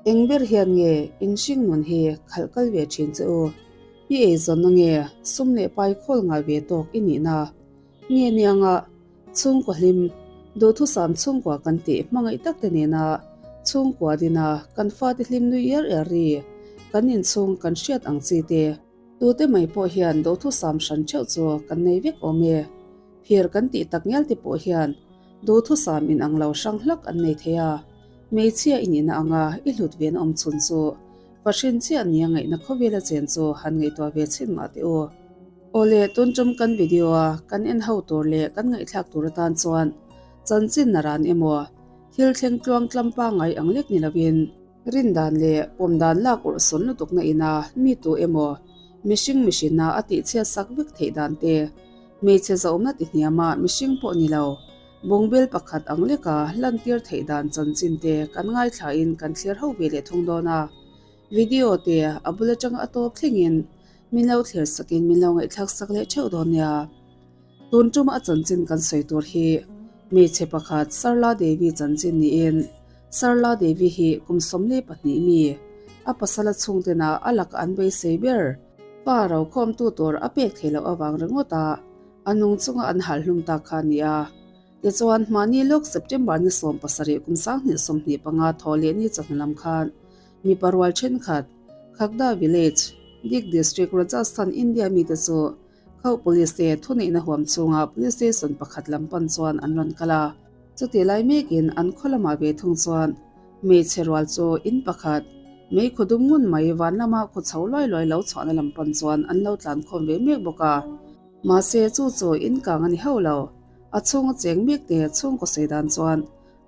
Eng ber hian nge in hringnun hi khalh kal ve thin che u? I eizawnna nge sum leh pai khawl ngai ve tawk i nihna? Nge nianga chhungkaw hlim, duhthusam chhungkua kan tih hmangaih tak te nena chhungkua dina kan fate hlim nui iar iar ri kan inchhung kan hriat ang chi te, tute mai pawh hian duhthusam hran theuh chu kan nei vek awm e. Phir kan tih tak ngial te pawh hian duhthusam inang lo hrang hlak an nei thei a, hmeichhia i nihna anga i hlut ve na awm chhun chu fahrin chiah nia ngaihna khawvela chen chu han ngaihtuah ve chhin mah teh u. Awle, tun tum kan video a kan en ho tur leh kan ngaihthlak tur atan chuan chanchin na ran emaw thil thleng tluang tlam pangngai ang lek ni lovin, rin dan leh pawm dan lak urh sawn lutukna ina mi tu emaw mihring mihrinna a tihchhiat sak vek theih dan te, hmeichhe zauhna ti hniama mihring pawh ni lo, bungbel pakhat ang leka lantir theih dan chanchin te kan ngaithlain kan thlir ho ve leh thung dawn a. Video te a bul atanga a tawp thlengin min lo thlir sakin min lo ngaihthlak sak leh theuh dawn nia. Tun tuma a chanchin kan sawi tur hi hmeichhe pakhat Sarla Devi chanchin niin Sarla Devi hi kum 12 mi a pasala chhungtena a laka an beisei ber pa rokhawmtu tur a pek theih loh avang ringawt a a nung chunga an hal hlum tak kha a ni a. Tichuan, hmahni lawk September ni 17 kum 2025 thaw leh ni chawhnu lam khan Mipa rual thenkhat, Khakda Village, Dig District, Rajasthan, India mite chu Khauh Police te thuneihna huam chhunga Police Station pakhat lam pan chuan an rawn kal a. Chutih lai mekin an khaw lamah ve thung chuan hmeichhe rual chu in pakhat, mei khaw dum ngun mai van lama khaw chho luai luai lo chhuahna lam pan chuan an lo tlan khawm ve mek bawk a. Mahse chu chu in kang a ni hauh lo. A chhunga cheng mek te chhungkaw sawi dan chuan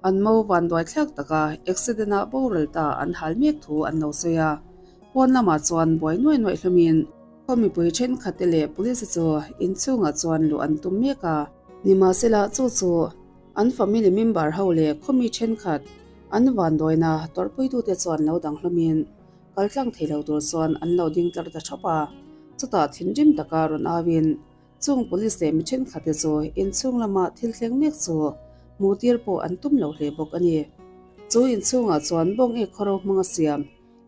An mo vanduai thlak taka accident ah boral ta an hal mek thu an lo sawi a, pawn lamah chuan buai nuai nuaih hlawmin khaw mipui thenkhat te leh police chu inchhungah chuan luh an tum mek a. Nimahsela chu chu an family member ho leh khaw mi thenkhat an vanduaina tawrhpuitute chuan lo dang hlawmin kaltlang thei lo tur chuan an lo ding tlar ta thap a, chutah thinrim taka rawn auin Chung police leh mi thenkhatte chu inchhung lama thil thleng mek chu hmuh tir pawh an tum lo hle bawk a ni. Chu inchhungah chuan bawng ek khawro hmanga siam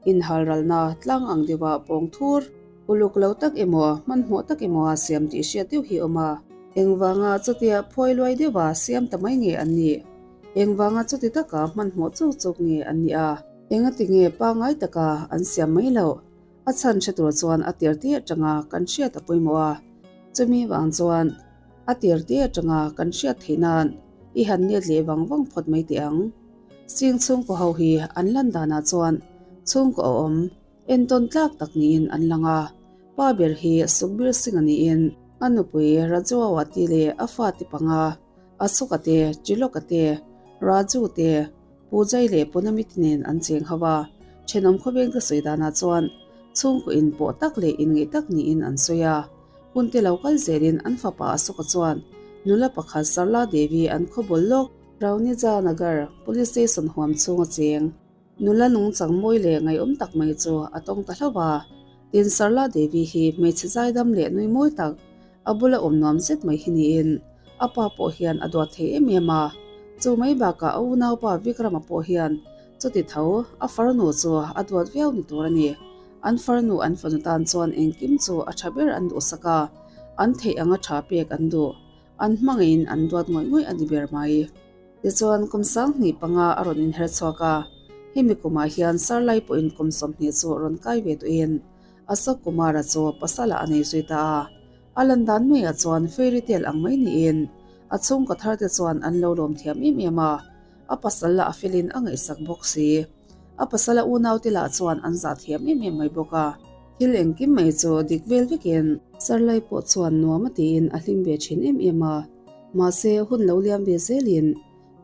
inhalralna tlang ang deuha pawng thur uluk lo tak emaw hmanhmawh tak emaw a siam tih hriat deuh hi a awm a. Engvanga chutia phuai luai deuha siam ta mai nge an nih? Engvanga chuti taka hmanhmawh chuk chuk nge an nih a? Engati nge pangngai taka an siam mai loh? A chhan hre tur chuan a tir tih atanga kan hriat a pawimawh a, chumi vang chuan a tir tih atanga kan hriat theih nan i han let leh vang vang phawt mai teh ang. Sing chhungkaw ho hi an lan danah chuan chhungkaw a awm entawn tlak tak niin an lang a, pa ber hi Sukhbir Singh a niin a nupui Rajuawati leh a fate panga Asoka te, Triloka te, Raju te, Pujai leh Punamit nen an cheng ho a, thenawm khawveng te sawi danah chuan chhungkaw in pawh tak leh inngeih tak niin an sawi a. Hunte lo kal zelin an fapa Asoka chuan nula pakhat Sarla Devi an khawbawl lawk. Raunija Nagar Police Station huam chhunga cheng nula nungchang mawi leh ngaihawm tak mai chu a tawng ta hlauh a. Tin Sarla Devi hi hmeichhe zaidam leh nui mawi tak a bula awm nuam zet mai hi niin a pa pawh hian a duat thei em em a. Chu mai bakah a unaupa Vikrama pawh hian chuti tho a farnu chu a duat viau ni tur a ni. An farnu an fanu tan chuan engkim chu a tha ber an duhsak a, an theih anga tha pek an duh. An hmangaihin an duat ngawih ngawih a ni ber mai. Tichuan kum 25 a rawn inher chhuak a, hemi kumah hian Sarlai pawhin kum 20 chu rawn kai ve tawhin Ashok Kumara chu pasala a nei zui ta a. A lan dan maiah chuan fairy tale ang mai niin a chhungkaw thar te chuan an lo lawm thiam em em a, a pasal lah a felin a ngaihsak bawk si. A pasala unaute lah chuan an zah thiam em em mai bawk a. Thil engkim mai chu dik vel vekin Sarlai pawh chuan nuam a tiin a hlim ve thin em em a. Mahse, hun lo liam ve zelin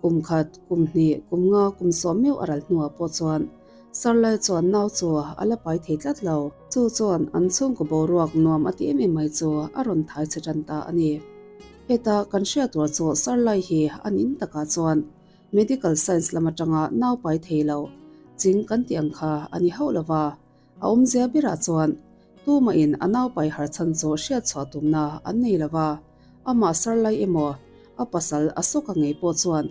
kum khat, kum hnih, kum nga, kum sawm meuh a ral hnuah pawh chuan Sarlai chuan nau chu a la pai thei tlat lo. Chu chuan an chhungkaw boruak nuam a ti em em mai chu a rawn thai chhe tan ta a ni. Heta kan hriat tur chu Sarlai hi an in takah chuan Medical Science lam atanga nau pai thei lo ching kan tih ang kha a ni hauh lova. A awmzia berah chuan tumahin a naupai har chhan chu hriat chhuah tumna an nei lo va, amah Sarlai emaw a pasal Asoka ngei pawh chuan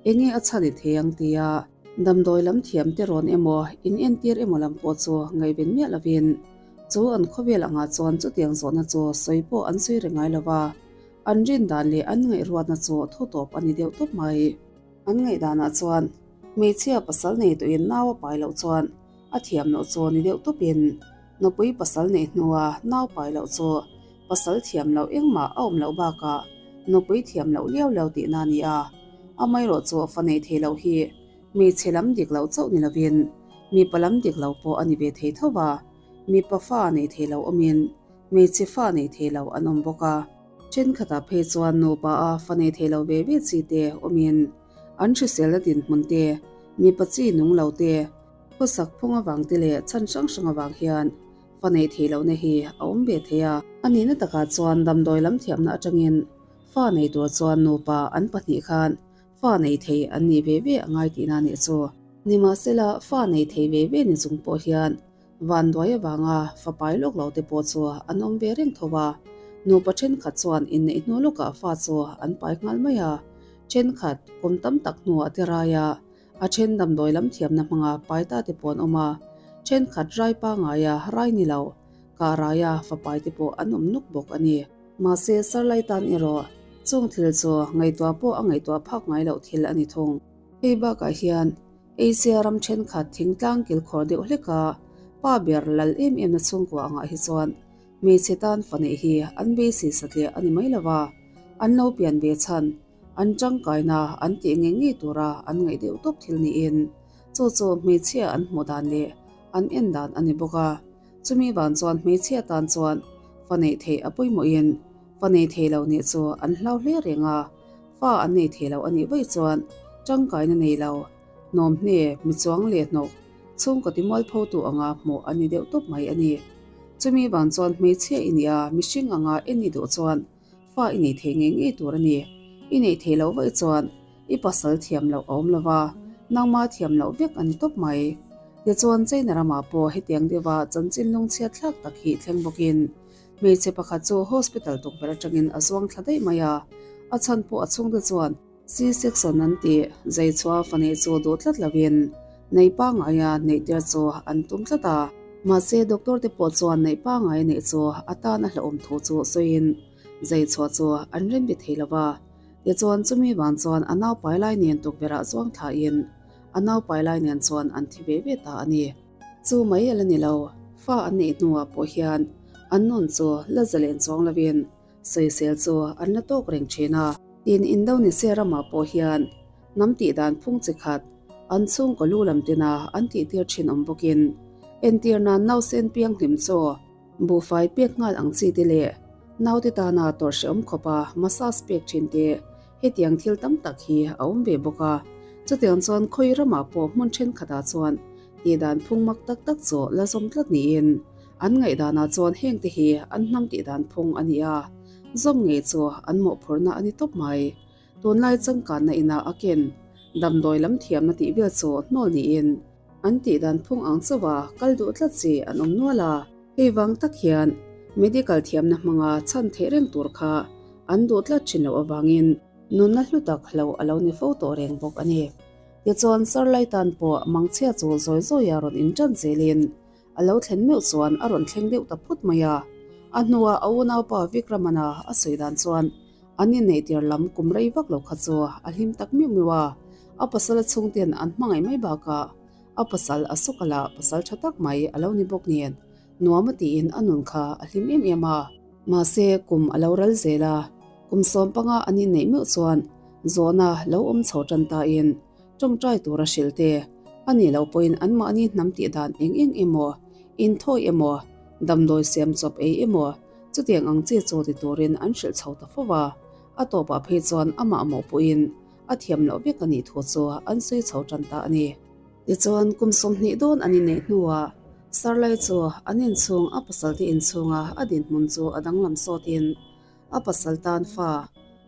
enge a chhan i thei ang tia. Damdawi lam thiam te rawn emaw, in entir emaw lam pawh chu ngaihven miah lovin, chu an khawvel angah chuan chutiang zawhna chu sawi pawh an sawi reng ngai lo va, an rin dan leh an ngaihruatna chu thu tawp a ni deuh tawp mai. An ngaihdanah chuan hmeichhia pasal nei tawhin nau a pai loh chuan a thiam loh chu ni deuh tawpin nupui pasal neih hnua nau pai loh chu pasal thiam loh engmah a awm loh bakah nupui thiam loh liau liau tihna a ni a. Amaherawh chu fa neih theih loh hi hmeichhe lam dik loh chauh ni lovin mipa lam dik lo pawh a ni ve thei tho va, mipa fa neih theih loh awmin hmeichhe fa neih theih loh an awm bawk a. Thenkhatah phei chuan nupa a fa nei thei lo ve ve chi te awmin an hriselna dinhmun te, mipa chi nung lo te, khawsak phung avang te leh chhan hrang hrang avang hian fa neih theih lohna hi a awm ve thei a. A nihna takah chuan damdawi lam thiamna atangin fa nei tur chuan nupa an pahnih khan fa nei thei an nih ve ve a ngai tihna nih chu. Nimahsela fa nei thei ve ve ni chung pawh hian Vanduai avanga fapai lawk lo te pawh chu an awm ve reng tho a, nupa thenkhat chuan inneih hnu lawkah fa chu an pai nghal mai a, thenkhat kum tam tak hnuah te rai a, a then damdawi lam thiamna hmanga pai ta te pawh an awm a, thenkhat rai pangaia rai ni lo, kah raia fapai te pawh an awm nuk bawk a ni. Mahse, Sarlai tan erawh chung thil chu ngaihtuah pawh a ngaihtuah phak ngai loh thil a ni thung. Hei bakah hian Asia ram thenkhat thingtlang kilkhawr deuh hlek a, pa ber lal em em na chhungkua angah hi chuan hmeichhe tan fa neih hi an beisei satliah a ni mai lo va, an lo pian ve chhan, an tangkaina an tih ngei ngei tura an ngaih deuh tawp thil niin chu chu hmeichhia an hmuh dan leh an en dan a ni bawk a. Chumi van chuan hmeichhia tan chuan fa neih theih a pawimawhin fa nei thei lo nih chu an hlau hle reng a, fa an nei thei lo a nih vaih chuan tangkaina nei lo, hnawmhne, mi chuang leh hnawk, chhungkaw timualphotu anga hmuh a ni deuh tawp mai a ni. Chumi vang chuan hmeichhia i nih a, mihring anga en i duh chuan fa i nei thei ngei ngei tur a ni. I neih theih loh vaih chuan i pasal thiam loh a awm lo va, nangma thiam loh vek a ni tawp mai. Tichuan China ramah pawh hetiang deuha chanchin lungchhiat thlak tak hi thleng bawkin Hmeichhe pakhat chu hospital tukverh atangin a zuang thla daih mai a, a chhan pawh a chhungte chuan C-section an tih zeichhuah fa neih chu duh tlat lovin neih pangaia neih tir chu an tum tlat a. Mahse doctor te pawh chuan neih pangaia neih chu a tan a hlauhawm thu chu sawiin zeichhuah chu an remti thei lo va. Tichuan chumi vang chuan a naupai lai nen tukverhah zuang thlain a naupai lai nen chuan an thi ve ve ta a ni. Chu mai a la ni lo, fa an neih hnuah pawh hian an nun chu la zalen chuang lovin sawisel chu an la tawk reng thin a. Tin, Indonesia ramah pawh hian hnam tih dan phung chi khat an chhungkaw lu lam tina an tihtir thin awm bawkin entir nan nausen pianghlim chu buhfai pek nghal ang chi te leh naute tana tawrh hrehawm khawpa massage pek thin te Hetiang thil tam tak hi a awm ve bawk a, chutiang chuan khawi ramah pawh hmun thenkhatah chuan tihdan phung mak tak tak chu la zawm tlat niin an ngaihdanah chuan hengte hi an hnam tihdan phung a ni a, zawm ngei chu an mawhphurhna a ni tawp mai. Tunlai changkanna inah a ken damdawi lam thiamna tih vel chu hnawl niin an tihdan phung ang chauha kal duh tlat chi an awm nual a. Hei vang tak hian medical thiamna hmanga chhan theih reng tur kha an duh tlat thin loh avangin nunna hlu tak hlo a lo ni fo tawh reng bawk a ni. Tichuan Sarlai tan pawh mangchhia chu zawi zawia rawn intan zelin a lo thlen meuh chuan a rawn thleng deuh ta phut mai a. A hnuah a unaupa Vikramana a sawi dan chuan an inneihtir lam kum rei vak lo kha chu a hlim tak meuh meuh a, a pasala chhungten an hmangaih mai bakah A pasal a sawk a lah pasal tha tak mai a lo ni bawk nen nuam a tiin a nun kha a hlim em em a. Mahse kum a lo ral zel a, kum sawmpanga an inneih meuh chuan zawhna lo awm chho tan tain tawngtai tura hrilh te a nih loh pawhin anmahni hnam tih dan eng eng emaw, inthawi emaw, damdawi siam chawp ei emaw chutiang ang chi chu ti turin an hrilh chho ta fo va. A tawpah phei chuan amah mawhpawhin A thiam loh vek a nih thu chu an sawi chho tan ta a ni. Tichuan, kum 20 dawn an inneih hnuah Sarlai chu an inchhung a pasalte inchhunga a dinhmun chu a danglam sawtin a pasal tan fa,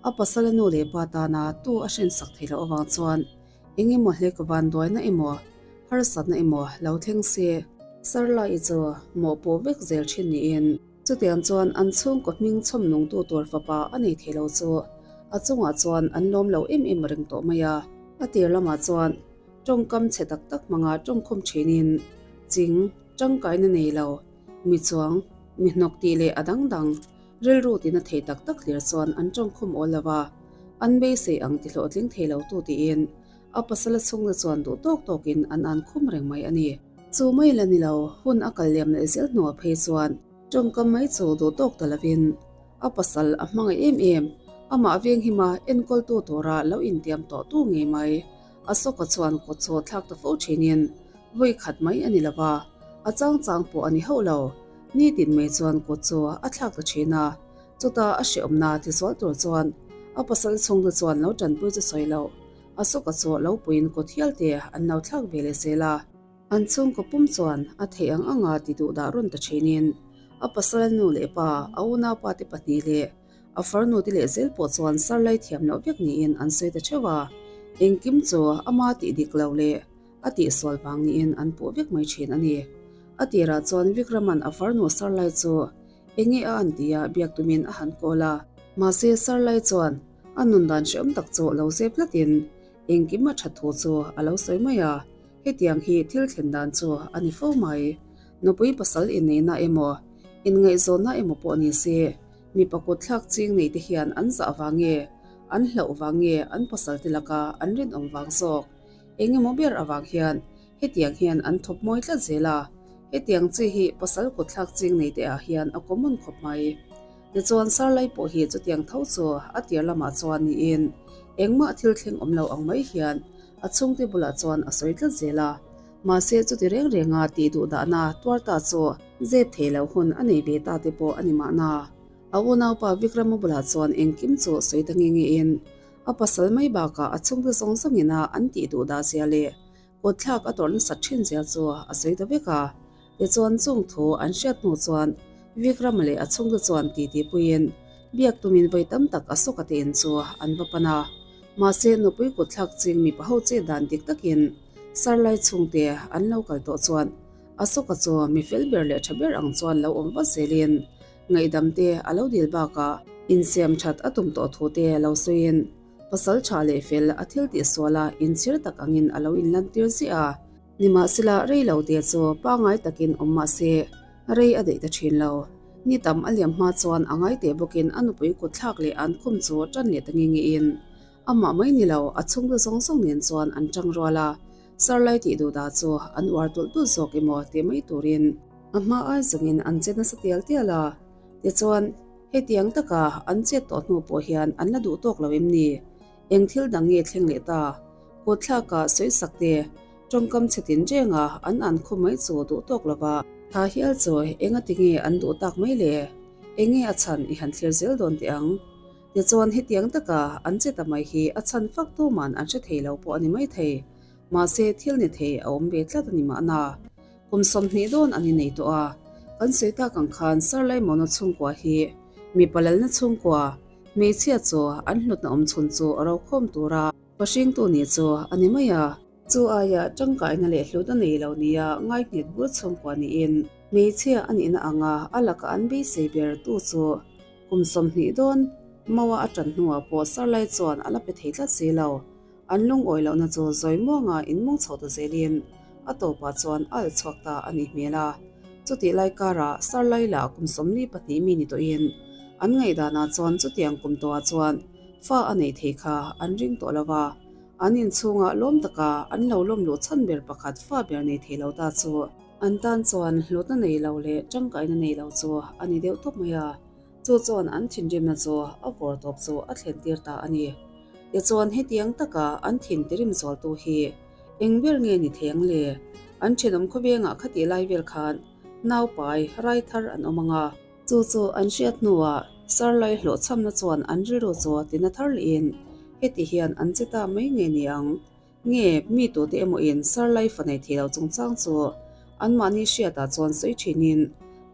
a pasala nu leh pa tana tu a hrinsak theih loh avang chuan eng emaw hlek vanduaina emaw harsatna emaw lo thleng se Sarlai chu mawhpuh vek zel thin niin Chutiang chuan an chhungkaw hming chhawm nungtu tur fapa a nei thei lo chu a chungah chuan an lawm lo em em reng tawh mai a. A tir lamah chuan. Tawngkam chhe tak tak hmanga tawngkhum thinin ching tangkaina nei lo, mi chuang, mi hnawk tih leh a dang dang rilru tina thei tak tak hlir chuan an tawngkhum awl lo a, an beisei ang ti hlawhtling thei lo tu tiin a pasala chhungte chuan duh tawk tawkin an an khum reng mai a ni. Chu mai la ni lo, hun a kal liam leh zel hnuah phei chuan tawngkam mai chu duh tawk ta lovin A pasal a hmangaih em em, amah venghima enkawltu tura lo intiam tawh tu ngei mai. Asoka chuan kawt chaw thlak ta fo thinin vawi khat mai a ni lo va, a chang chang pawh a ni hauh lo. Nitin mai chuan kawt chu a thlak ta thin a, chutah a hrehawmna tisual tur chuan a pasal chhungte chuan lo tanpui chu sawi loh, Asoka chu lo puiin kawt hial te an lo thlak ve leh zel a. An chhungkaw pum chuan a theih ang anga ti duh dah rawn ta thinin a pasal nu leh pa, a unaupa te pahnih leh a farnu te leh zel pawh chuan sarlai thiam loh vek niin an sawi ta theuh a. Engkim chu ama tih dik lo leh a tihsual vang niin an puh vek mai thin a ni. A tirah chuan Vikrama'n a farnu sarlai chu enge a an tia biak tumin a han call a. Mahse sarlai chuan a nun dan hrehawm tak chu lo zep tlatin engkim a that thu chu a lo sawi mai a. Hetiang hi thil thlen dan chu a ni fo mai. Nupui pasal inneihna emaw, inngaihzawnna emaw pawh ni se, mipa kut thlak ching nei te hian an zah vang nge, an hlauh vang nge an pasal te laka an rinawm vang zawk. Eng emaw ber avang hian hetiang hian an thawp mawi tlat zel a, hetiang chi hi pasal kut thlak ching nei te ah hian a common khawp mai. Tichuan Sarlai pawh hi chutiang tho chu a tir lamah chuan niin engmah thil thleng awm lo ang mai hian A chhungte bulah chuan a sawi tlat zel a, mahse chuti reng renga tih duh dahna tuar ta chu zep thei lo hun a nei ve ta te pawh a ni mahna. A unaupa Vikrama bulah chuan engkim chu sawi ta nge ngein a pasal mai bakah a chhungte zawng zawngin a an tih duh dah zia leh kawtthlak a tawrh nasat thin zia chu a sawi ta vek a. Tichuan chung thu an hriat hnu chuan Vikrama leh a chhungte chuan titi puiin biak tumin vawi tam tak Asoka te in chu an va pan a. Mahse nupui kutthlak ching mipa ho che dan dik takin Sarlai chhungte an lo kal tawh chuan Asoka chu mi fel ber leh tha ber ang chuan lo awm vat zelin ngaihdam te a lo dil bakah insiam that a tum tawh thu te lo sawiin pasal tha leh fel a thil tihsuala inchhir tak angin a lo inlantir ziah a. Nimahsela rei lo te chu pangai takin awm mah se, rei a daih ta thin lo. Ni tam a liam hma chuan a ngai teh bawkin a nupui kut thlak leh an khum chu tan leh ta nge ngein amah mai ni lo a chhungte zawng zawng nen chuan an tang rual a, Sarlai tih duh dah chu an uar tulh tulh zawk emaw tih mai turin a hma ai zawngin an che nasa tial tial a. Tichuan, hetiang taka an chet tawh hnu pawh hian an la duh tawk lo em ni? Eng thil dang nge thleng leh ta? Kawtthlakah sawisak te, tawngkam chhe tin renga an an khaw mai chu duh tawk lova. Tha hial chu enga ti nge an duh tak mai le? Enge a chhan i han thlir zel dawn teh ang. Tichuan hetiang taka an che ta mai hi a chhan fak tuman an hre thei lo pawh a ni mai thei. Mahse thil ni thei a awm ve tlat a ni mahna. Kum 20 dawn an inei tawh a, kan sawi tak ang khan Sarlaimawna chhungkua hi mipa lalna chhungkua, Hmeichhia chu an hlutna awm chhun chu a rokhawm tura pahringtu nih chu a ni mai a. Chu aia tangkaina leh hlutna nei lo nia ngai nghet bur chhungkua niin hmeichhia a nihna anga a laka an beisei ber tu chu kum 20 dawn maua a tan hnuah pawh Sarlai chuan a la pe thei tlat si lo. An lungawi lohna chu zawi muanga inmung chho ta zelin a tawpah chuan a alh chhuak ta a nih hmel a. Chutih lai karah Sarlai lah kum 42 mi ni tawhin an ngaihdanah chuan chutiang kum tawhah chuan fa a neih thei kha an ring tawh lo va, an inchhungah lawm taka an lo lawm luh chhan ber pakhat fa ber nei thei lo ta chu an tan chuan hlutna nei lo leh tangkaina nei lo chu a ni deuh tawp mai a. Chu chuan an thinrimna chu a vawr tawp chu a thlen tir ta a ni. Tichuan hetiang taka an thin tirim zualtu hi eng ber nge ni thei ang le? An thenawm khawvengah khatih lai vel khan naupai rai thar an awm ang a. Chu chu an hriat hnuah Sarlai hlawhchhamna chuan an rilru chu tina thar lehin heti hian an che ta mai nge ni ang? Nge mi tute emawin Sarlai fa nei thei lo chungchang chu anmahni hriatah chuan sawi thinin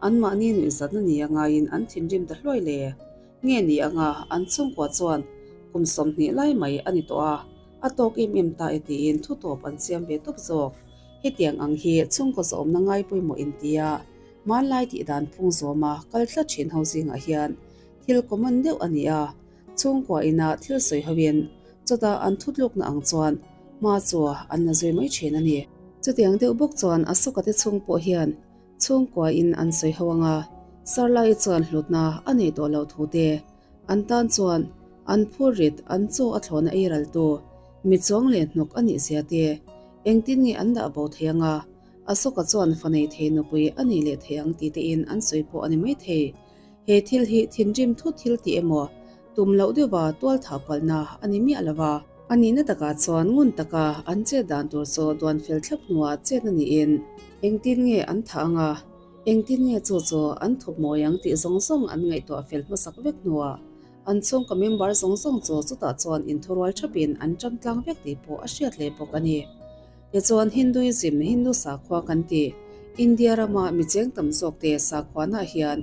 anmahni nuihzatna nia ngaiin an thinrim ta hluai le? Nge ni anga an chhungkua chuan kum 20 lai mai a ni tawh a, a tawk em em ta e tiin thu tawp an siam ve tawp zawk. Hetiang ang hi chhungkaw zawmna ngai pawimawh intia hmanlai tih dan phung zawma kal tlat thin ho zingah hian thil common deuh a ni a, chhungkua ina thil sawi hoin chutah an thutlukna ang chuan hma chu an la zui mai thin a ni. Chutiang deuh bawk chuan Asoka te chhung pawh hian chhungkua in an sawi ho anga Sarla-i chuan hlutna a nei tawh loh thu te, an tan chuan an phur rit an chaw a thlawhna ei ral tu mi chuang leh hnawk a nih zia te, engtin nge an dah bo thei anga Asoka chuan fa nei thei nupui a nei leh thei ang ti tein an sawi pawh a ni mai thei. He thil hi thinrim thut thil tih emaw tum loh deuha tual thah palhna a ni miah lo va. A nihna takah chuan ngun taka an chet dan tur chu duan fel thlap hnuah chetna niin engtin nge an thah anga, engtin nge chu chu an thup mawi ang tih zawng zawng an ngaihtuah fel hmasak vek hnuah an chhungkaw member zawng zawng chu chutah chuan inthurual thapin an ṭang tlang vek tih pawh a hriat hle bawk a ni. Tichuan Hinduism, Hindu sakhua kan ti. India rama mi cheng tam zawkte sakhuanaah hian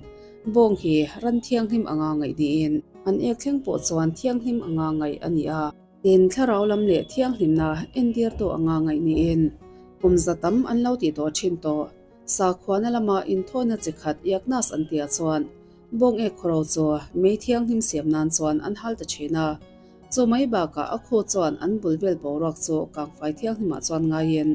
bawng hi ran thianghlim anga ngaih niin an ek thleng pawh chuan thianghlim anga ngaih a ni a. Tin, thlarau lam leh thianghlimna entirtu anga ngaih niin kum za tam an lo tih tawh thin tawh. Sakhuana lama inthawina chi khat Yagnas an tihah chuan bawng ek khawro chu mei thianghlim siam nan chuan an hal ta thin a. Chu mai bakah a khu chuan an bul vel boruak chu kangfai thianghlimah chuan ngaiin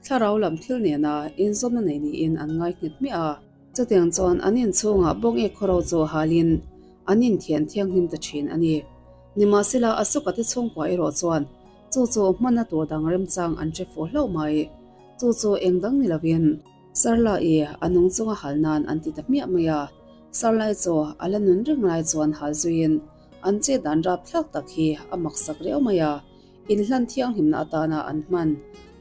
thlarau lam thil nena inzawmna nei niin an ngai nghet hmiah a. Chutiang chuan an inchhungah bawng ek khawro chu halin an inthian thianghlim ta thin a ni. Nimahsela a sukate chhungkua erawh chuan chu chu hmanna tur dang remchang an hre fuh hlauh mai. Chu chu eng dang ni lovin Sarla-i a nung chunga hal nan an ti ta hmiah mai a. Sarla-i chu a la nun reng lai chuan hal zuiin An chet dan rap thlak tak hi a maksak riau mai a, inhlan thianghlimna atana an hman,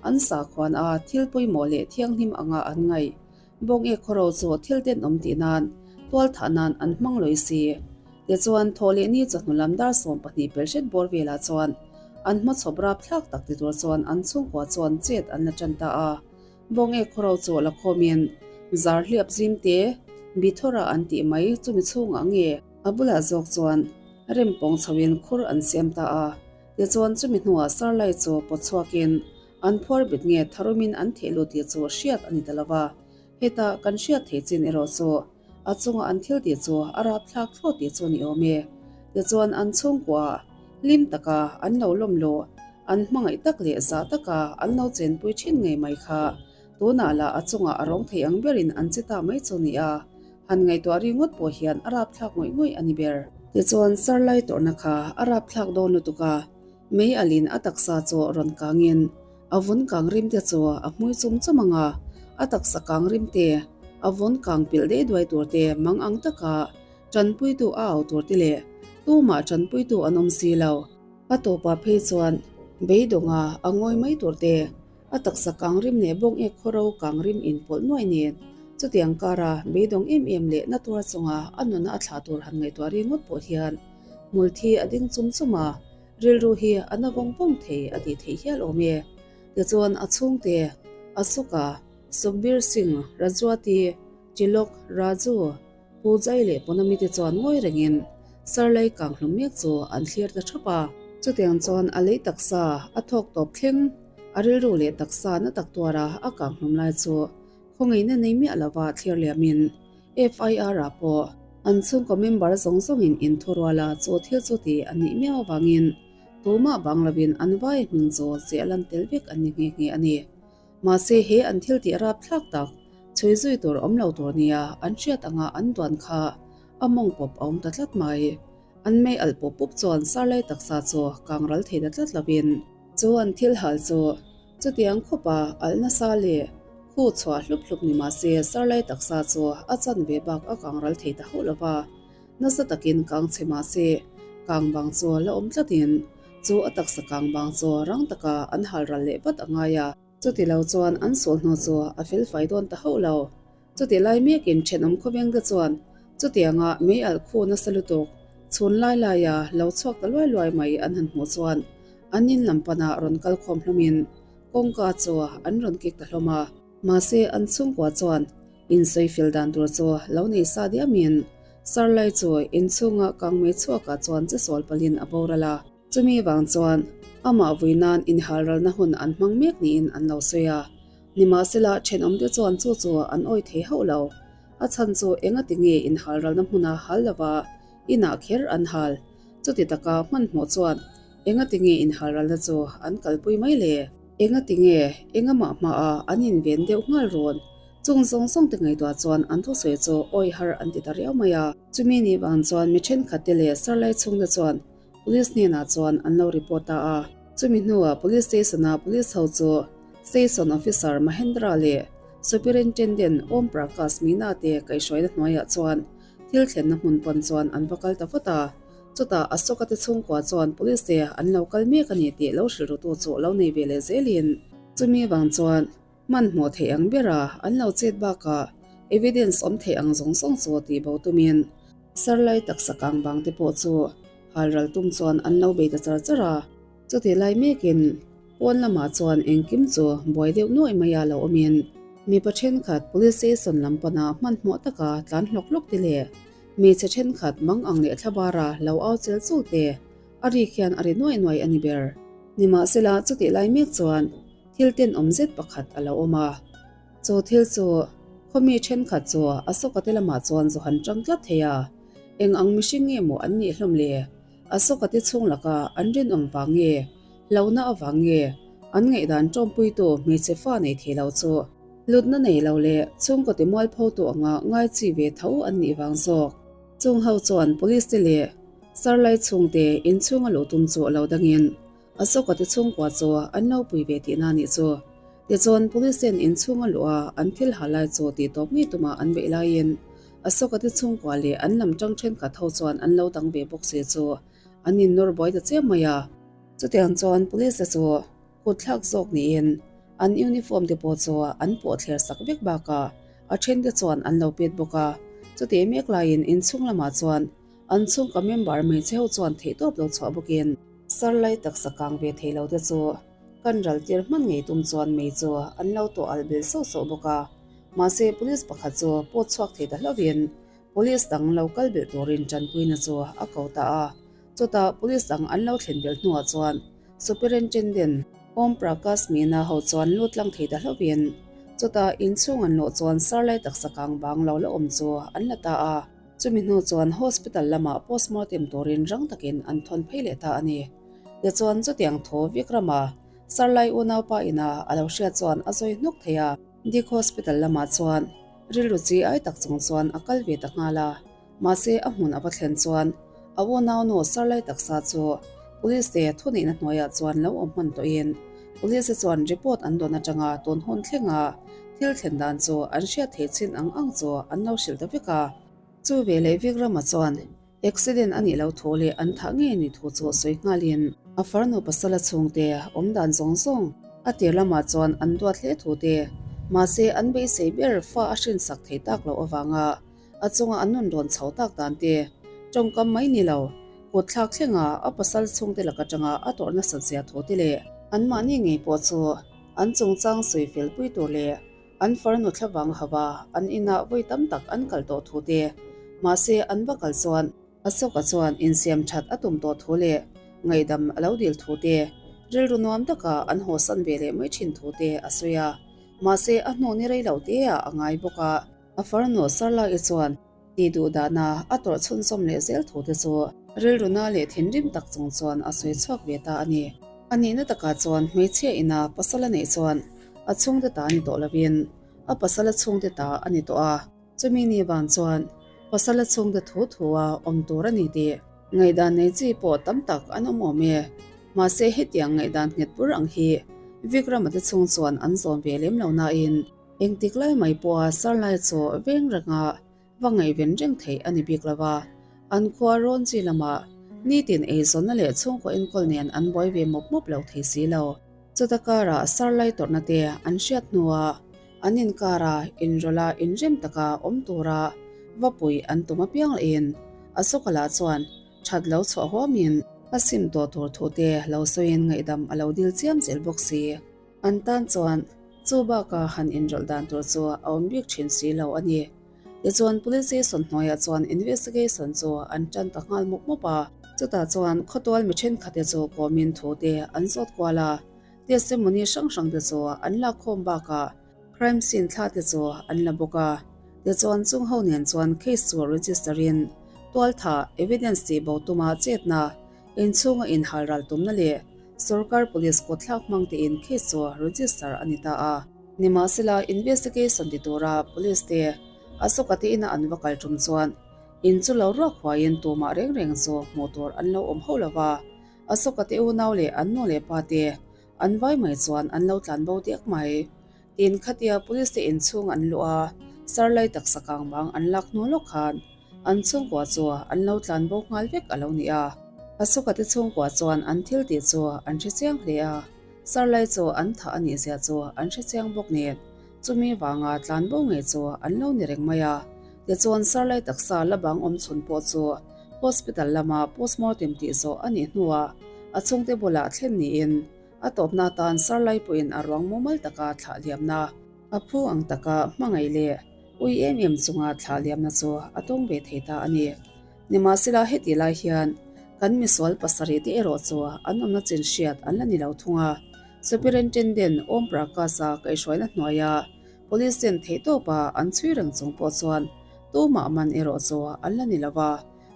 an sakhuan a thil pawimawh leh thianghlim anga an ngaih. Bawng ek khawro chu thil tenawm tih nan, tual thah nan an hmang lawi si. Tichuan, thaw leh ni chawhnu lam dar 12 pel hret bawr velah chuan an hmachhawp rap thlak tak ti tur chuan an chhungkua chuan chet an la tan ta a. Bawng ek khawro chu la khawmin zar hliap zim te, bithawra an tih mai chumi chhungah nge, A bulah zawk chuan rem pawng chhoin khur an siam ta a, tichuan chumi hnuah Sarlai chu pawt chhuakin an phuar bet nge tharumin an theh lut tih chu hriat a ni ta lo va. Heta kan hriat thei chin erawh chu a chunga an thil tih chu a rapthlak thlawt tih chu a ni awm e. Tichuan an chhungkuaah hlim taka an lo lawm loh, an hmangaih tak leh zah taka an lo chenpui thin ngei mai kha tunah lah a chungah a rawng thei ang berin an che ta mai chu a ni a. Han ngaihtuah ringawt pawh hian a rapthlak ngawih ngawih a ni ber. Tichuan Sarlai tawrhna kha a rapthlak dawn lutuk a, mei alin a taksa chu rawn kangin a vun kang rim te chu a hmui chum chum ang a, a taksa kang rim te, a vun kang pilh dei duai tur te mang ang taka tanpuitu a au tur te leh tumah tanpuitu an awm si lo. A tawpah phei chuan beidawnga a ngawi mai tur te A taksa kang rim leh bawng ek khawro kang rim inpawlh nuai nen chutiang kara beidawng em em leh na tuar chunga a nuna a thlah tur han ngaihtuah ringawt pawh hian hmulthi a ding chum chum a, rilru hi a na vawng vawng thei a tih theih hial awm e. Tichuan a chhungte, Asuka, Sukhbir Singh, Rajwati, Tilok, Raju, Pu Jai leh Punami te chuan ngawi rengin Sarlai kang hlum mek chu an thlir ta thap a. Chutiang chuan a lei taksa a thawk tawp thleng, a rilru leh taksa na tak tuara a kang hlum lai chu khawngaihna nei miah lova thlir liamin FIR ah pawh an chhungkaw member zawng zawngin inthuruala chu thil chu ti a nih miau avangin tumah bang lovin an vai hming chu ziah lan tel vek an ni nghe nghe a ni. Mahse he an thil tih rapthlak tak chhui zui tur awm lo tur nia an hriat anga an duan kha a mawng pawp a awm ta tlat mai. An mei alh pup pup chuan Sarlai taksa chu kang ral thei ta tlat lovin chu an thil hal chu chutiang khawpa alh nasa leh khu chhuah hlup hlup ni mahse Sarlai taksa chu a chan ve bak a kang ral thei ta hauh lova. Nasa takin kang chhe mahse kang bang chu la awm tlatin chu a taksa kang bang chu rang taka an hal ral leh vat a ngai a. Chuti lo chuan an sual hnu chu a fel fai dawn ta hauh lo. Chuti lai mekin thenawm khawveng te chuan chutianga mei alh khu nasa lutuk chhun lai laia lo chhuak ta luai luai mai an han hmuh chuan an in lam panah rawn kal khawm hlawmin kawngka chu an rawn kik ta hlawm a. Mahse an chhungkua chuan insawi fel dan tur chu lo nei sa diamin Sarlai chu inchhunga kangmei chhuakah chuan che sual palhin a boral a. Chumi vang chuan amah vui nan inhalralna hun an hmang mek niin an lo sawi a. Nimahsela thenawmte chuan chu chu an awi thei hauh lo. A chhan chu engati nge inhalralna hmuna hal lova inah kher an hal. Chuti taka hmanhmawh chuan. Engatinge inhalralna chu an kalpui mai le? Engatinge engamah hmaah an inven deuh nghal rawn? Chung zawng zawng te ngaihtuah chuan an thusawi chu awi har an ti ta riau mai a. Chumi ni vang chuan mi thenkhat te leh sarlai chhungte chuan Police hnenah chuan an lo report ta a. Chumi hnuah Police Station-a Police ho chu Station Officer Mahendra leh Superintendent Om Prakash Meena te kaihhruaina hnuaiah chuan thil thlenna hmun pawn chuan an va kal ta vat a. Chutah Ashoka te chhungkua chuan Police te an lo kal mek a ni tih lo hrilh rutu chu lo nei ve leh zelin chumi vang chuan Hmanhmawh theih ang bera an lo chet bakah evidence awm theih ang zawng zawng chu tih bo tumin sarlai taksa kang bang te pawh chu halral tum chuan an lo bei ta char char a. Chutih lai mekin pawn lamah chuan engkim chu buai deuh nuaih mai a lo awmin mipa thenkhat police station lam pana hmanhmawh taka tlan hlawk hlawk te leh hmeichhe thenkhat mang ang leh thlabara lo au chel chul te a rik hian a ri nuaih nuaih a ni ber. Nimahsela chutih lai mek chuan Thil tenawm zet pakhat a lo awm a, chu thil chu khawmi thenkhat chu a sawkate lamah chuan zu han tang tlat thei a, eng ang mihring nge maw an nih hlawm le? A sawkate chhung laka an rinawm vang nge, hlauhna avang nge an ngaihdan tawmpuitu hmeichhe fa nei thei lo chu hlutna nei lo leh chhungkaw timualphotu anga ngai chi ve tho an nih vang zawk. Chung ho chuan police te leh sarlai chhungte inchhunga luh tum chu a lo dangin A sawkate chhungkua chu an lo pui ve tihna a nih chu. Tichuan, Police ten inchhung a luh a, an thil ha lai chu tih tawp ngei tuma an beih laiin a sawkate chhungkua leh an lam tang thenkhat ho chuan an lo dang ve bawk si chu an innawr buai ta chiam mai a. Chutiang chuan Police te chu kut thlak zawk niin an uniform te pawh chu an pawh thler sak vek bakah a then te chuan an lo pet bawk a. Chutih mek laiin inchhung lamah chuan An chhungkaw member hmeichhe ho chuan theihtawp lo chhuah bawkin sarlai taksa kang ve thei lo te chu kan ral tir hman ngei tum chuan mei chu an lo tawh al bel sauh sauh bawk a. Mahse police pakhat chu pawt chhuak thei ta hlauhin police dang lo kal belh turin tanpuina chu a ko ta a. Chutah police dang an lo thlen belh hnuah chuan Superintendent Om Prakash Meena ho chuan lut tlang thei ta hlauhin chutah inchhung an luh chuan sarlai taksa kang bang lo la awm chu an la ta a. Chumi hnu chuan hospital lamah postmortem turin rang takin an thawn phei leh ta a ni. Tichuan chutiang thu Vikrama Sarlai unaupa ina a lo hriat chuan a zawi hnuk thei a. Dik hospital lamah chuan rilru chi ai tak chung chuan a kal ve ta nghal a. Mahse a hmun a va thlen chuan a unaunu Sarlai taksa chu police te thuneihna hnuaiah chuan lo awm hman tawhin police te chuan report an dawn atanga tun hun thlenga Thil thlen dan chu an hriat theih chin ang ang chu an lo hrilh ta vek a. Chu veleh Vikrama chuan accident a nih loh thu leh an thah ngei a nih thu chu sawi nghalin a farnu pasala chhungte awm dan zawng zawng a tir lamah chuan an duat hle thu te, mahse an beisei ber fa a hrinsak thei tak loh avanga a chunga an nun rawn chho tak dan te, tawngkam mai ni lo, kut thlak thlenga a pasal chhungte lak atanga a tawrh nasat zia thu te leh anmahni ngei pawh chu An chungchang sawi fel pui tur leh an farnu thlavang hauva an inah vawi tam tak an kal tawh thu te, mahse an va kal chuan Asoka chuan insiam that a tum tawh thu leh ngaihdam a lo dil thu te, rilru nuam taka an hawsan ve leh mai thin thu te a sawi a. Mahse a hnu ni rei lo teah a ngai bawk a. A farnu Sarla-i chuan Tih duh dahna a tawrh chhunzawm leh zel thu te chu rilruna leh thinrim tak chung chuan a sawi chhuak ve ta a ni. A nihna takah chuan hmeichhia ina pasal a neih chuan a chhungte ta ni tawh lovin a pasal a chhungte ta a ni tawh a. Chumi ni vang chuan pasal a chhungte thu thu a awm tur a ni tih ngaihdan nei chi pawh tam tak an awm awm e. Mahse hetiang ngaihdan nghet bur ang hi Vikrama te chhung chuan an zawm ve lem lo nain, Engtik lai mai pawha Sarlai chu veng renga va ngaihven reng theih a ni bik lo va, an khua rawn chi lamah nitin eizawnna leh chhungkaw enkawl nen an buai ve mawp mawp lo thei si lo. Chuta karah Sarlai tawrhna te an hriat hnuah an inkara inrawlha inrem taka awm tura va puih an tum apiang lahin Asoka lah chuan that lo chhuah huamin a sim tawh tur thu te lo sawiin ngaihdam a lo dil chiam zel bawk si. An tan chuan chu baka han inrawlh dan tur chu a awm bik thin si lo a ni. Tichuan Police Station hnuaiah chuan investigation chu an tan ta nghal mup mup a. Chutah chuan khawtual mi thenkhatte chu kawmin thu te an zawt kual a, testimony hrang hrang te chu an lakkhawm bakah crime scene thla te chu an la bawk a. Tichuan chung ho nen chuan case chu register in tualtha evidence tih bo tuma chetna. Inchhunga inhal ral tumna leh Sorkar Police kawtthlak hmang tein case chu register a ni ta a. Nimahsela, investigation ti tura Police te Asoka te ina an va kal tum chuan in chu lo ruak huaiin tumah reng reng chu hmuh tur an lo awm hauh lo va. Asoka te unau leh an nu leh pa te an vai mai chuan an lo tlan bo diak mai. Tin, khatia Police te inchhung an luh a, Sarlai taksa kang bang an lak hnu lawk khan An chhungkua chu an lo tlan bo nghal vek a lo ni a. Asuka te chhungkua chuan an thil tih chu an hre chiang hle a, Sarlai chu an thah a nih zia chu an hre chiang bawk nen, chumi vanga tlan bo ngei chu an lo ni reng mai a. Tichuan Sarlai taksa la bang awm chhun pawh chu hospital lama postmortem tih zawh a nih hnuah a chhungte bulah thlen niin a tawpna atan Sarlai pawhin a ruang mumal taka thlah liamna a phu ang taka hmangaih leh Ui em em chunga thlah liamna chu a tawng ve thei ta a ni. Nimahsela heti lai hian kan misual pasarih te erawh chu an awmna chin hriat an la ni lo thung a. Superintendent Om Prakash-a kaihhruaina hnuaia Police ten theihtawpa an chhui reng chung pawh chuan tumah man erawh chu an la ni lo va,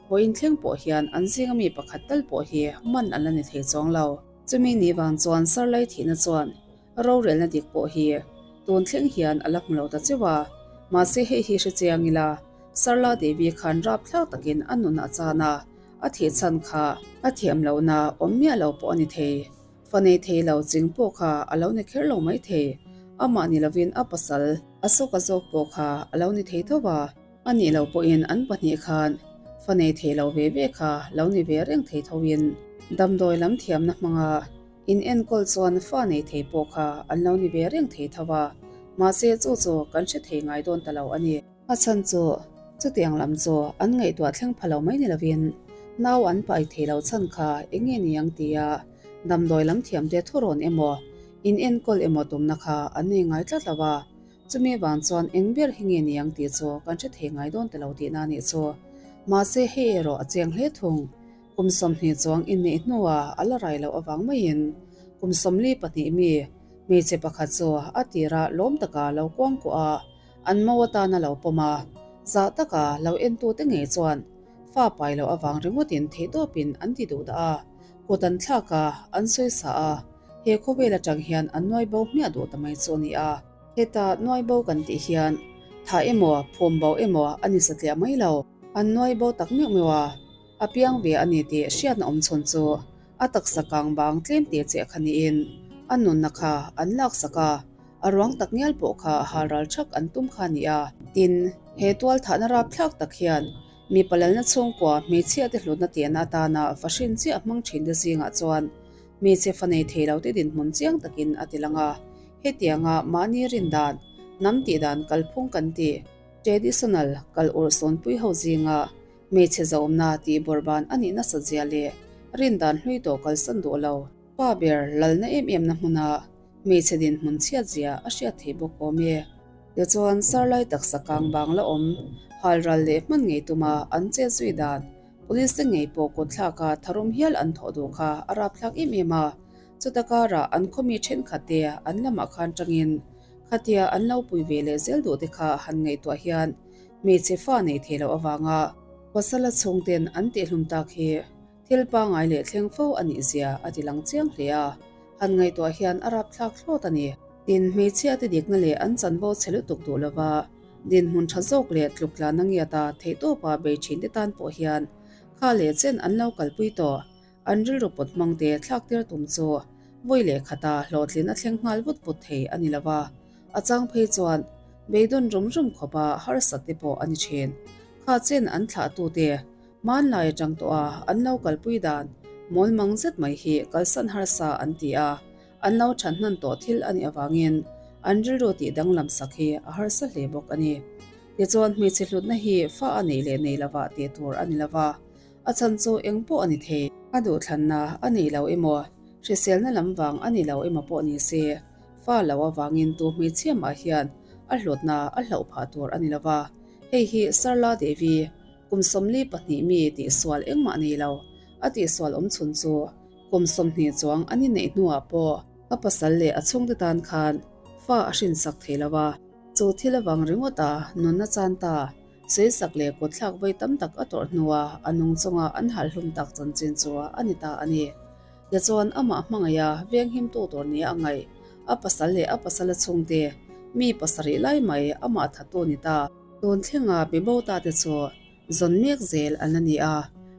vawiin thleng pawh hian an zinga mi pakhat tal pawh hi man an la ni thei chuang lo. Chumi ni vang chuan Sarlai thihna chuan Rorelna dik pawh hi tun thleng hian a la hmu lo ta cheu a, mahse hei hi hre chiang ila, Sarla Devi khan rapthlak takin a nun a chan a, a thih chhan kha a thiam lohna awm miah lo pawh a ni thei. Fa nei thei lo ching pawh kha a lo ni kher lo mai thei, amah ni lovin a pasal a sawk a zawk pawh kha a lo ni thei tho a, a nih loh pawhin an pahnih khan fa nei thei lo ve ve kha lo ni ve reng thei thoin damdawi lam thiamna hmanga In enkawl chuan fa nei thei pawh kha an lo ni ve reng thei tho a, mahse chu chu kan hre thei ngai dawn ta lo a ni. A chhan chu chutiang lam chu an ngaihtuah thleng pha lo mai ni lovin nau an pai thei lo chhan kha eng nge ni ang tia damdawi lam thiamte thurawn emaw in enkawl emaw tumna kha an nei ngai tlat lo a, chumi vang chuan eng ber hi nge ni ang tih chu kan hre thei ngai dawn ta lo tihna a nih chu. Mahse hei erawh a cheng hle thung. Kum 20 chuang inneih hnuah a la rai loh avang maiin kum 42 mi hmeichhe pakhat chu a tirah lawm taka lo kuangkuah a, an mo atana lo pawm a, zah taka lo entute ngei chuan fa pai loh avang ringawtin theihtawpin an ti duh dah a, kut an thlak a, an sawisa a, he khawvel atang hian an nuai bo hmiah duh ta mai chu a ni a. Heta nuai bo kan tih hian thah emaw phum bo emaw a ni satliah mai lo, an nuai bo tak meuh meuh a. A piang ve a ni tih hriatna awm chhun chu a taksa kang bang tlem teh che kha niin a nunna kha an laksak a, a ruang tak ngial pawh kha hal ral thak an tum kha a ni a. Tin, he tual thahna rapthlak tak hian mi palalna chhungkua hmeichhia te hlutna tehna atana fahrin chiah hmang thin te zingah chuan hmeichhe fa nei thei lo te dinhmun chiang takin a ti lang a. Hetianga mahni rindan, hnam tihdan kalphung kan tih, traditional, kal urh sawnpui ho zinga Hmeichhe zaumna tih bawrhban a nih nasat zia leh rindan hlui tawh kalsan duh lo. Pa ber lalna em em na hmuna hmeichhe dinhmun chhiat zia a hriat thei bawk awm e. Tichuan Sarlai taksa kang bang la awm, halral leh hman ngei tuma an chet zui dan, Police te ngei pawh kut thlaka tharum hial an thawh duh kha a rapthlak em em a, chuta karah an khawmi thenkhat te an lamah khan tangin khatia an lo pui ve leh zel duh te kha han ngaihtuah hian Hmeichhe fa nei thei loh avanga pasala chhungten an tihhlum tak hi thil pangngai leh thleng fo a nih zia a ti lang chiang hle a, han ngaihtuah hian a rapthlak thlawt a ni. Tin, hmeichhia te dikna leh an chanvo chhe lutuk duh lova dinhmun tha zawk leh tluk tlan a ngiat a theihtawpa bei thin te tan pawh hian kha leh chen an lo kalpui tawh. An rilru pawt hmang te thlak tir tum chu vawi leh khata hlawhtlin a thleng nghal vut vut thei a ni lo va, a chang phei chuan beidawn rum rum khawpa harsat te pawh a ni thin. Kha chen an thlah tute hmanlai atang tawh a an lo kalpui dan mawlmang zet mai hi kalsan harsa an ti a, an lo than hnan tawh thil a nih avangin an rilru tih danglam sak hi a harsa hle bawk a ni. Tichuan hmeichhe hlutna hi fa a neih leh nei lovah tih tur a ni lo va, A chhan chu eng pawh a ni thei. A duhthlanna a nei lo emaw, hriselna lam vang a ni lo emaw pawh ni se, fa lo avangin tu hmeichhia mah hian a hlawtna a hlauh phah tur a ni lo va. Hei hi Sarla Devi, kum 42 mi tihsual engmah nei lo, a tihsual awm chhun chu kum 20 chuang an inneih hnuah pawh a pasal leh a chhungte tan khan fa a hrinsak thei lo va. Chu thil avang ringawta nunna chan ta. Sawisak leh kutthlak vawi tam tak a tawrh hnua a nung chunga an halh hlum tak chanchin chu a ni ta a ni. Tichuan amah hmangaiha venghimtu tur nia a ngaih, a pasal leh a pasala chhungte mi pasarih lai mai amah thattu ni ta. Tun thlenga mibo ta te chu zawn mek zel an la ni a.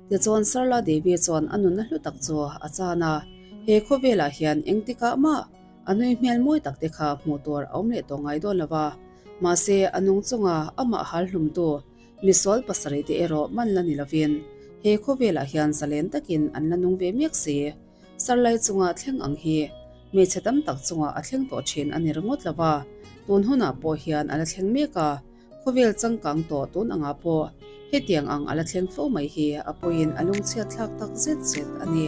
Tichuan Sarla Devi chuan a nunna hlu tak chu a chan a, he khawvelah hian engtikah mah a nui hmel mawi tak te kha hmuh tur a awm leh tawh ngai dawn lo va. Mahse a nung chunga amah hal hlumtu misual pasarih te erawh man la ni lovin he khawvelah hian zalen takin an la nung ve mek si. Sarlai chunga thleng ang hi hmeichhe tam tak chungah a thleng tawh thin a ni ringawt lo va, tun hunah pawh hian a la thleng mek a, khawvel changkang tawh tun angah pawh hetiang ang a la thleng fo mai hi a pawiin a lungchhiat thlak tak zet zet a ni.